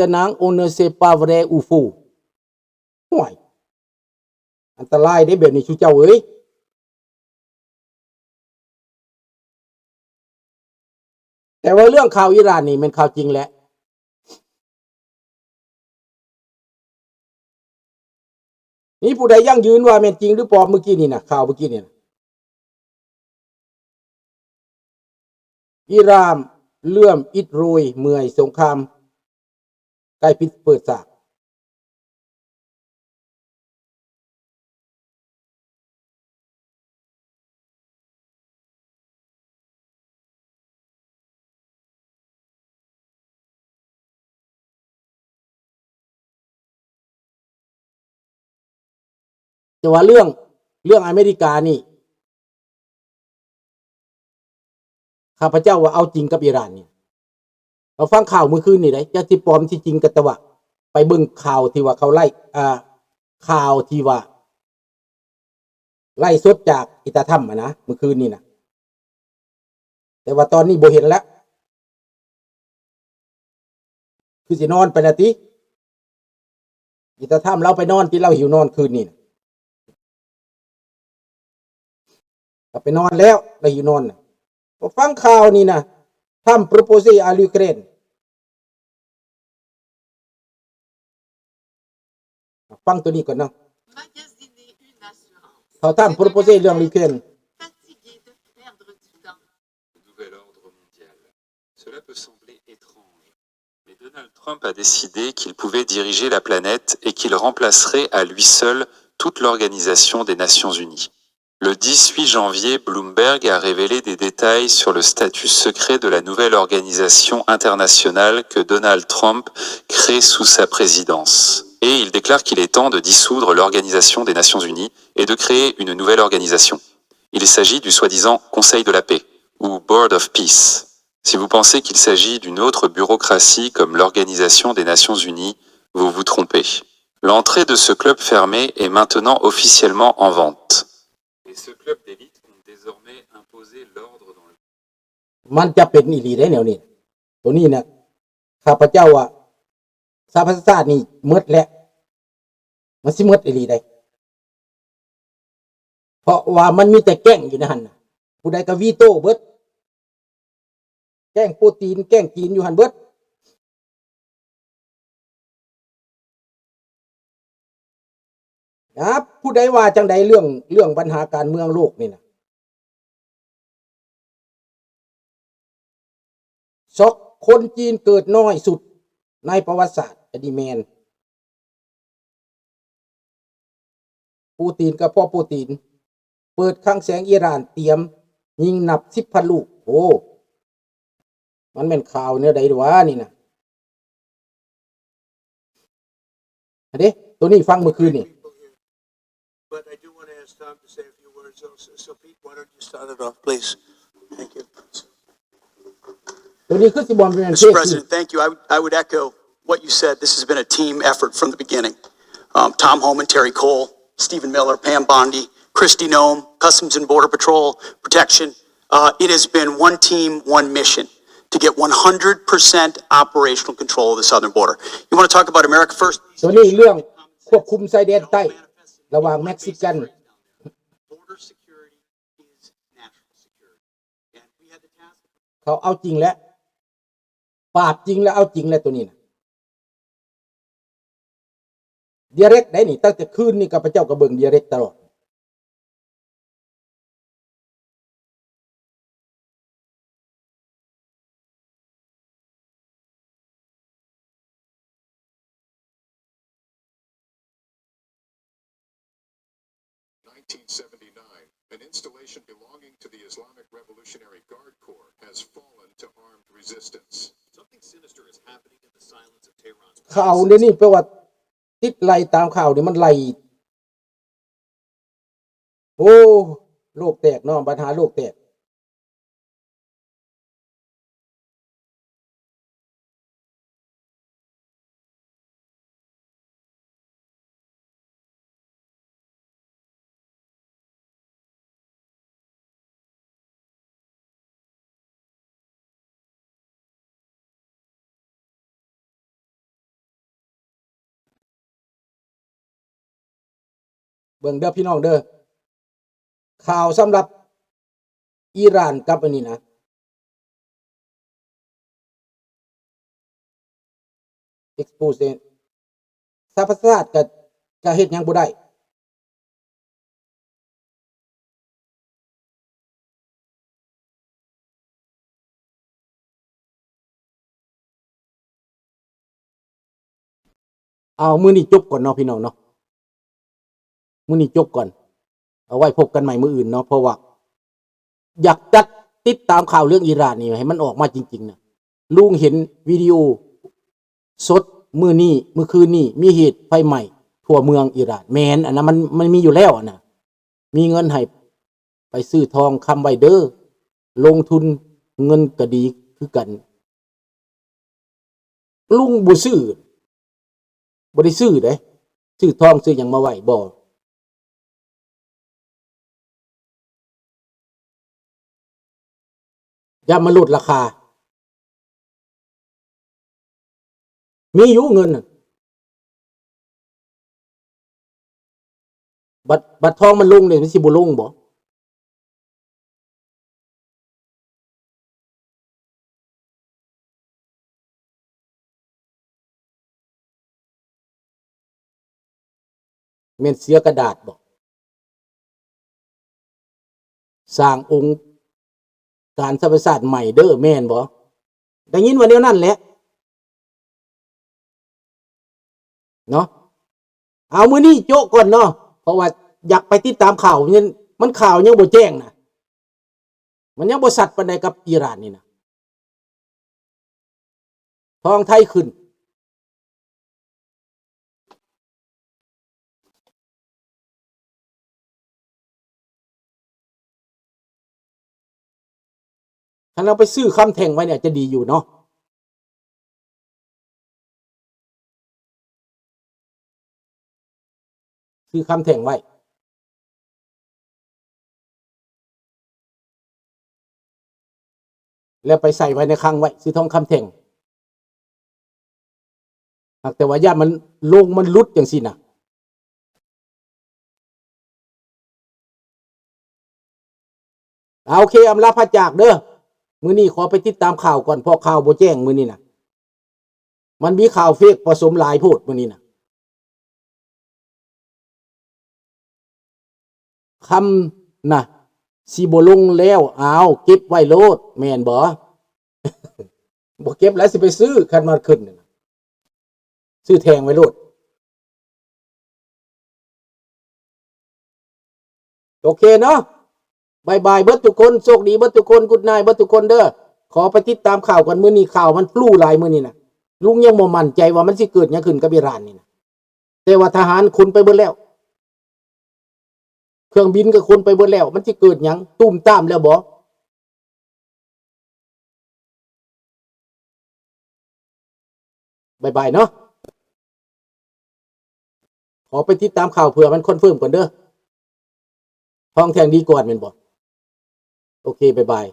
Tenang, on ne sait pas vrai ou faux. ໂອ້ຍ ອັນຕະລາຍເດ້ແບບນີ້ ຊຸເຈົ້າເອີຍ. ແຕ່ວ່າເລື່ອງຂ່າວອີຣານນີ້ແມ່ນຂ່າວຈິງແຫຼະ. ມີຜູ້ໃດຢັ້ງຢືນວ່າແມ່ນຈິງຫຼືປອມ? ມື້ກີ້ນີ້ນະ ຂ່າວມື້ກີ້ນີ້ນະ ອີຣານເລີ່ມອິດໂຣຍເມື່ອຍສົງຄາມໃກ້ປິດເປີດສາກ. ແຕ່ວ່າເລື່ອງ ເລື່ອງອາເມລິການີ້ ຂ້າພະເຈົ້າວ່າເອົາຈິງກັບອີຣານນີ້. ເຮົາຟັງຂ່າວມື້ຄືນນີ້ເດ້ ຈັກຊິປອມຊິຈິງກໍແຕ່ວ່າ ໄປເບິ່ງຂ່າວທີ່ວ່າເຂົາໄລ່ ອ່າ ຂ່າວທີ່ວ່າ ໄລ່ສົດຈາກອີຕາທຳຫັ້ນນະ ມື້ຄືນນີ້ນະ. ແຕ່ວ່າຕອນນີ້ບໍ່ເຫັນແລ້ວ ຄືຊິນອນໄປລະຕິ. ອີຕາທຳລາວໄປນອນຕິ ລາວຫິວນອນຄືນນີ້ນະ. ກໍໄປນອນແລ້ວ ລາວຫິວນອນນະ. ກໍຟັງຂ່າວນີ້ນະ Trump propose à l'Ukraine. ຟັງໂຕນີ້ກ່ອນເນາະ. Magasiner une assurance. ເຂົາຖາມ propose ເລື່ອງ Ukraine. Fatigué de perdre du temps. Le nouvel ordre mondial. Cela peut sembler étrange, mais Donald Trump a décidé qu'il pouvait diriger la planète et qu'il remplacerait à lui seul toute l'Organisation des Nations Unies. Le dix-huit janvier, Bloomberg a révélé des détails sur le statut secret de la nouvelle organisation internationale que Donald Trump crée sous sa présidence. Et il déclare qu'il est temps de dissoudre l'Organisation des Nations Unies et de créer une nouvelle organisation. Il s'agit du soi-disant Conseil de la paix, ou Board of Peace. Si vous pensez qu'il s'agit d'une autre bureaucratie comme l'Organisation des Nations Unies, vous vous trompez. L'entrée de ce club fermé est maintenant officiellement en vente. Et ce club d'élite compte désormais imposer l'ordre dans le ມັນຈະເປັນອີ່ຫຼີໄດ໋ແນວນີ້. ໂຕນີ້ນະ ຂ້າພະເຈົ້າວ່າ ສະຫະປະຊາຊາດນີ້ໝົດແລ້ວ ມັນຊິໝົດອີ່ຫຼີໄດ໋. ເພາະວ່າມັນມີແຕ່ແກ້ງຢູ່ໃນຫັ້ນນະ ຜູ້ໃດກໍວີໂຕ້ເບິດ. ແກ້ງໂປຕີນ ແກ້ງຈີນຢູ່ຫັ້ນເບິດ. ອາ ຜູ້ໃດວ່າຈັ່ງໃດເລື່ອງ ເລື່ອງບັນຫາການເມືອງໂລກນີ້ນະ? ຊັອກ ຄົນຈີນເກີດນ້ອຍສຸດໃນປະຫວັດສາດ ອັນນີ້ແມ່ນ. ປູຕິນກໍພໍປູຕິນ ເປີດຄັງແສງອີຣານ ຕຽມຍິງນັບສິບພັນລູກ. ໂອ້ ມັນແມ່ນຂ່າວແນວໃດວະນີ້ນະ? ເດ້ ໂຕນີ້ຟັງມື້ຄືນນີ້. But I do wanna ask Tom to say a few words also. So, Pete, why don't you start it off, please? Thank you. ໂຕນີ້ຄືຊິບໍ່ແມ່ນ Mister President, thank you. I would, I would echo what you said. This has been a team effort from the beginning. Um, Tom Homan, Terry Cole, Stephen Miller, Pam Bondi, Kristi Noem, Customs and Border Patrol, Protection. Uh, it has been one team, one mission to get one hundred percent operational control of the southern border. You wanna talk about America First? ໂຕນີ້ເລື່ອງຄວບຄຸມຊາຍແດນໃຕ້ ລະຫວ່າງເມັກຊິກັນ. Border security is national security. And we had the task ເຂົາເອົາຈິງແລ້ວ ປາບຈິງແລ້ວ ເອົາຈິງແລ້ວ ໂຕນີ້ນະ. Direct ໄດ໋ນີ້ ຕັ້ງແຕ່ຄືນນີ້ ຂ້າພະເຈົ້າກໍເບິ່ງ Direct ຕະຫຼອດ. Nineteen seventy-nine, an installation belonging to the Islamic Revolutionary Guard Corps has fallen to armed resistance. Something sinister is happening in the silence of Tehran's ຂ່າວດຽວນີ້ແປວ່າ ຕິດໄລ່ຕາມຂ່າວນີ້ ມັນໄລ່ ໂອ້ ໂລກແຕກເນາະ ບັນຫາໂລກແຕກ. ເບິ່ງເດີພີ່ນ້ອງເດີ ຂ່າວສຳລັບອີຣານກັບອັນນີ້ນະ expose ສະຫະປະຊາຊາດກະ ກະເຮັດຫຍັງບໍ່ໄດ້. ເອົາ ມື້ນີ້ຈົບກ່ອນເນາະພີ່ນ້ອງເນາະ ມື້ນີ້ຈົບກ່ອນ ເອົາໄວ້ພົບກັນໃໝ່ມື້ອື່ນເນາະ ເພາະວ່າຢາກຈັດຕິດຕາມຂ່າວເລື່ອງອີຣານນີ້ໃຫ້ມັນອອກມາຈິງໆນະ. ລຸງເຫັນວິດີໂອສົດມື້ນີ້ ມື້ຄືນນີ້ ມີເຫດໄຟໄໝ້ທົ່ວເມືອງອີຣານ. ແມ່ນ ອັນນັ້ນມັນ ມັນມີຢູ່ແລ້ວ ອັນນະ ມີເງິນໃຫ້ໄປຊື້ທອງຄຳໄວ້ເດີ ລົງທຶນເງິນກະດີຄືກັນ. ລຸງບໍ່ຊື້ ບໍ່ໄດ້ຊື້ເດ້ ຊື້ທອງຊື້ຫຍັງມາໄວ້ ບໍ່ ຢ່າມາຫຼຸດລາຄາ ມີຢູ່ເງິນນະ ບັດ ບັດທອງມັນລົງເດ ມັນຊິບໍ່ລົງບໍ? ແມ່ນເສືອກະດາດບໍ? ສ້າງອົງການສະຫະປະຊາຊາດໃໝ່ເດີ ແມ່ນບໍ? ໄດ້ຍິນວ່າແນວນັ້ນແຫຼະເນາະ. ເອົາ ມື້ນີ້ໂຈະກ່ອນເນາະ ເພາະວ່າຢາກໄປຕິດຕາມຂ່າວ ມັນ ມັນຂ່າວຍັງບໍ່ແຈ້ງນະ ມັນຍັງບໍ່ຊັດປານໃດກັບອີຣານນີ້ນະ. ທອງໄທຂຶ້ນ ຄັນເຮົາໄປຊື້ຄຳແທ່ງໄວ້ນີ້ອາດຈະດີຢູ່ເນາະ ຊື້ຄຳແທ່ງໄວ້ ແລ້ວໄປໃສ່ໄວ້ໃນຄັງໄວ້ ຊື້ທອງຄຳແທ່ງ ຫາກແຕ່ວ່າຢ້ານມັນລົງມັນຫຼຸດຈັ່ງຊີ້ນະ. ເອົາ ໂອເຄ ອຳລາພາຈາກເດີ ມື້ນີ້ຂໍໄປຕິດຕາມຂ່າວກ່ອນ ເພາະຂ່າວບໍ່ແຈ້ງມື້ນີ້ນະ ມັນມີຂ່າວເຟກປະສົມຫຼາຍໂພດມື້ນີ້ນະ. ຄຳນະ ຊິບໍ່ລົງແລ້ວ ອ້າວ ເກັບໄວ້ໂລດ ແມ່ນບໍ່? ບໍ່ເກັບແລ້ວຊິໄປຊື້ ຄັນມັນຂຶ້ນ ຊື້ແທ່ງໄວ້ໂລດ. ໂອເຄເນາະ ບາຍບາຍເບິດທຸກຄົນ ໂຊກດີເບິດທຸກຄົນ Good night ເບິດທຸກຄົນເດີ. ຂໍໄປຕິດຕາມຂ່າວກ່ອນ ມື້ນີ້ຂ່າວມັນຟລູຫຼາຍມື້ນີ້ນະ ລຸງຍັງບໍ່ໝັ້ນໃຈວ່າມັນຊິເກີດຫຍັງຂຶ້ນກັບອີຣານນີ້ນະ ແຕ່ວ່າທະຫານຂົນໄປເບິດແລ້ວ ເຄື່ອງບິນກໍຂົນໄປເບິດແລ້ວ ມັນຊິເກີດຫຍັງ ຕຸ້ມຕາມແລ້ວບໍ? ບາຍບາຍເນາະ ຂໍໄປຕິດຕາມຂ່າວເພື່ອມັນຄອນເຟີມກ່ອນເດີ. ທອງແທ່ງດີກ່ອນແມ່ນບໍ່? ໂອເຄ ບາຍບາຍ.